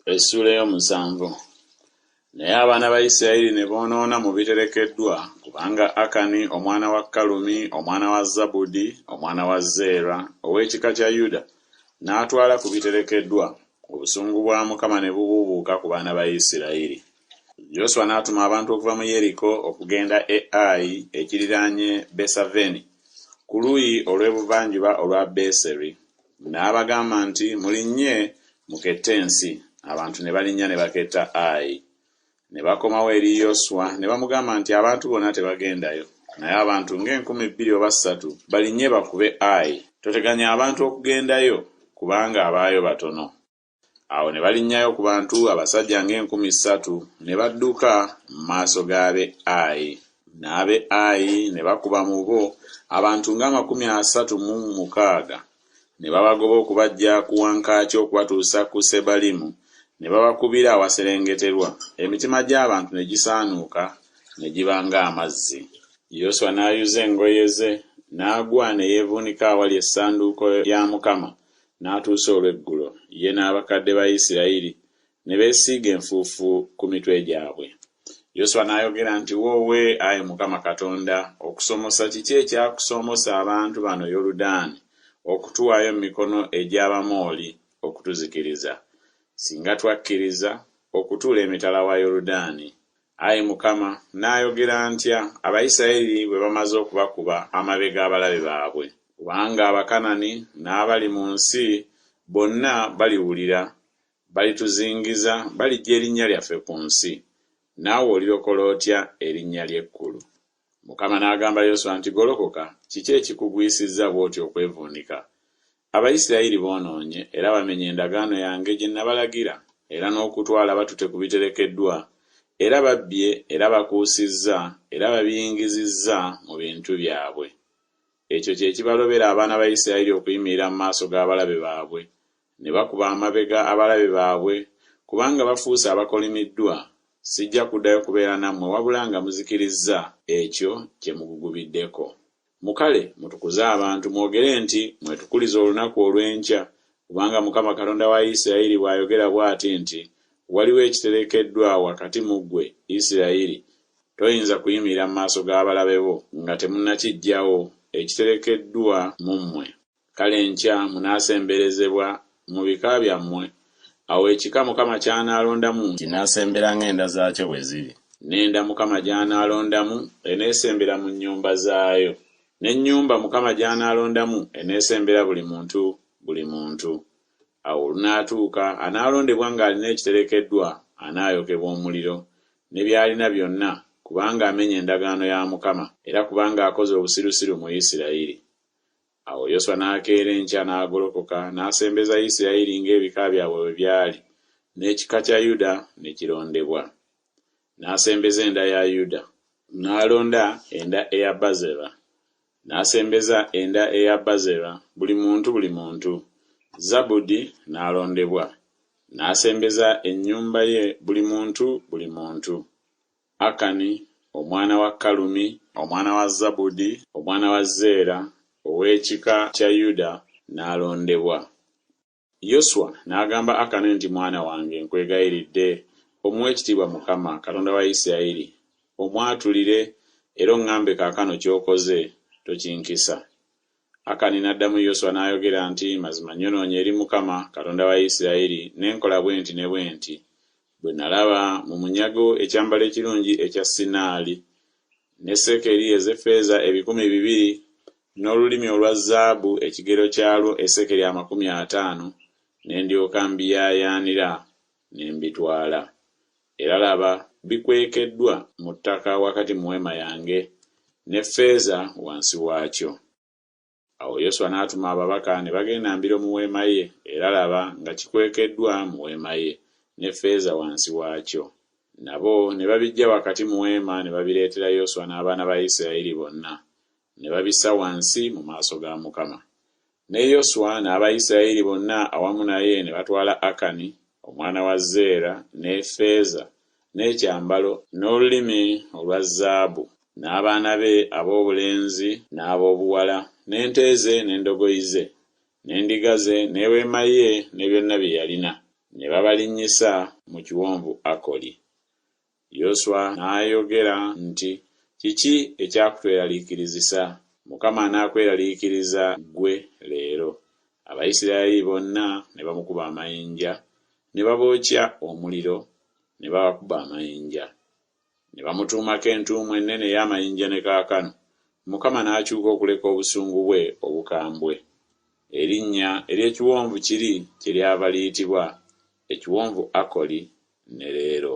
Essuula ey'omusanvu. Naye abaana ba Isirayiri ne boonoona mu biterekeddwa, kubanga Akani omwana wa Kalumi omwana wa Zabudi omwana wa Zeera ow'ekika kya Yuda n'atwala ku biterekeddwa, obusungu bwa Mukama ne bubuubuuka ku baana ba Isirayiri. Yoswa n'atuma abantu okuva mu Yeriko okugenda e Ayi ekiriraanye Besaveni ku luuyi olw'ebuvanjuba olwa Beseri, n'abagamba nti, Mulinnye mukette ensi. Abantu ne balinnya ne baketta Ayi. Ne bakomawo eri Yoswa ne bamugamba nti, Abantu bonna tebagendayo, naye abantu ng'enkumi bbiri oba ssatu balinnye bakube Ayi. Toteganya abantu okugendayo, kubanga abaayo batono. Awo ne balinnyayo ku bantu abasajja ng'enkumi 3, ne badduka mu maaso g'ab'e Ayi. N'ab'e Ayi ne bakuba mu bo abantu ng'amakumi asatu mu mukaaga, ne babagoba okubaggya ku wankaaki okubatuusa ku Sebalimu, ne babakubira awaserengeterwa, emitima gy'abantu ne gisaanuuka ne giba ng'amazzi. Yoswa n'ayuza engoye ze, n'agwa ne yeevuunika awali essanduuko ya Mukama n'atuusa olw'eggulo, ye n'abakadde ba Isirayiri, ne beesiiga enfuufu ku mitwe gyabwe. Yoswa n'ayogera nti Woowe, ayi Mukama Katonda, okusomosa kiki ekyakusomosa abantu bano Yoludaani okutuwaayo mu mikono egy'Abamoli okutuzikiriza? Singa twakkiriza okutuula emitala wa Yoludaani! Ayi Mukama, nnaayogera ntya Abayisirayiri bwe bamaze okubakuba amabega abalabe baabwe? Kubanga Abakanani n'abali mu nsi bonna baliwulira, balituzingiza, baliggya erinnya lyaffe ku nsi, naawe olirokola otya erinnya lyo ekkulu? Mukama n'agamba Yoswa nti Golokoka, kiki ekikugwisizza bw'otyo okwevuunika? Abayisirayiri boonoonye era bamenye endagaano yange gye nabalagira, era n'okutwala batute ku biterekeddwa, era babbye era bakuusizza era babiyingizizza mu bintu byabwe. Ekyo kye kibalobera abaana ba Isirayiri okuyimirira mu maaso g'abalabe baabwe, ne bakuba amabega abalabe baabwe, kubanga bafuuse abakolimiddwa, sijja kuddayo kubeera nammwe wabula nga muzikirizza ekyo kye mugugubiddeko. Mukale mutukuze abantu, mwogere nti Mwetukulize olunaku olw'enkya, kubanga Mukama Katonda wa Isirayiri bw'ayogera bw'ati nti Waliwo ekiterekeddwa wakati mu ggwe, Isirayiri, toyinza kuyimirira mu maaso g'abalabe bo nga temunnakiggyawo, ekiterekeddwa mu mmwe. Kale enkya munaasemberezebwa mu bika byammwe, awo ekika Mukama ky'anaalondamu kinaasembera ng'enda zaakyo bwe ziri, n'enda Mukama gy'anaalondamu eneesembera mu nnyumba zaayo, n'ennyumba Mukama gy'anaalondamu eneesembera buli muntu buli muntu. Awo olunaatuuka anaalondebwa ng'alina ekiterekeddwa anaayokebwa omuliro, ne by'alina byonna, kubanga amenye endagaano ya Mukama, era kubanga akoze obusirusiru mu Isirayiri. Awo Yoswa n'akeera enkya n'agolokoka n'asembeza Isirayiri ng'ebika byabwe bwe byali, n'ekika kya Yuda ne kirondebwa. N'asembeza enda ya Yuda. N'alonda enda eya Bazera. N'asembeza enda eya Bazera, buli muntu buli muntu. Zabudi n'alondebwa. N'asembeza ennyumba ye buli muntu buli muntu. Akani omwana wa Kalumi omwana wa Zabudi omwana wa Zeera ow'ekika kya Yuda n'alondebwa. Yoswa n'agamba Akani nti Mwana wange, nkwegayiridde, omuwe ekitiibwa Mukama, Katonda wa Isirayiri, omwatulire era oŋŋambe kaakano ky'okoze, tokinkisa. Akani n'addamu Yoswa n'ayogera nti Mazima nnyonoonye eri Mukama, Katonda wa Isirayiri, ne nkola bwe nti ne bwe nti, Bwe nalaba mu munyago ekyambalo ekirungi ekya Sinaali, ne sekeri ez'effeeza 200, n'olulimi olwa zaabu ekigero kyalwo esekeri 50, ne ndyoka mbiyaayaanira ne mbitwala. Era laba, bikwekeddwa mu ttaka wakati mu weema yange, n'effeeza wansi waakyo. Awo Yoswa n'atuma ababaka ne bagenda mbiro mu weema ye, era laba, nga kikwekeddwa mu weema ye, ne ffeeza wansi waakyo. Nabo ne babiggya wakati mu weema ne babireetera Yoswa n'abaana ba Isirayiri bonna, ne babissa wansi mu maaso ga Mukama. Ne Yoswa n'Abayisirayiri bonna awamu naye ne batwala Akani omwana wa Zeera n'effeeza n'ekyambalo n'olulimi olwa zaabu, n'abaana be ab'obulenzi n'ab'obuwala, n'ente ze n'endogoyi ze, n'endiga ze n'eweema ye ne byonna bye yalina. Ne babalinnyisa mu kiwonvu Akoli. Yoswa n'ayogera nti Kiki ekyakutweraliikirizisa? Mukama anaakweraliikiriza ggwe leero. Abayisirayiri bonna ne bamukuba amayinja, ne babookya omuliro, ne babakuba amayinja. Ne bamutuumako entuumu ennene ey'amayinja ne kaakano. Mukama n'akyuka okuleka obusungu bwe obukambwe. Erinnya ery'ekiwonvu kiri kyeryava liyitibwa Ekiwonvu Akoli ne leero.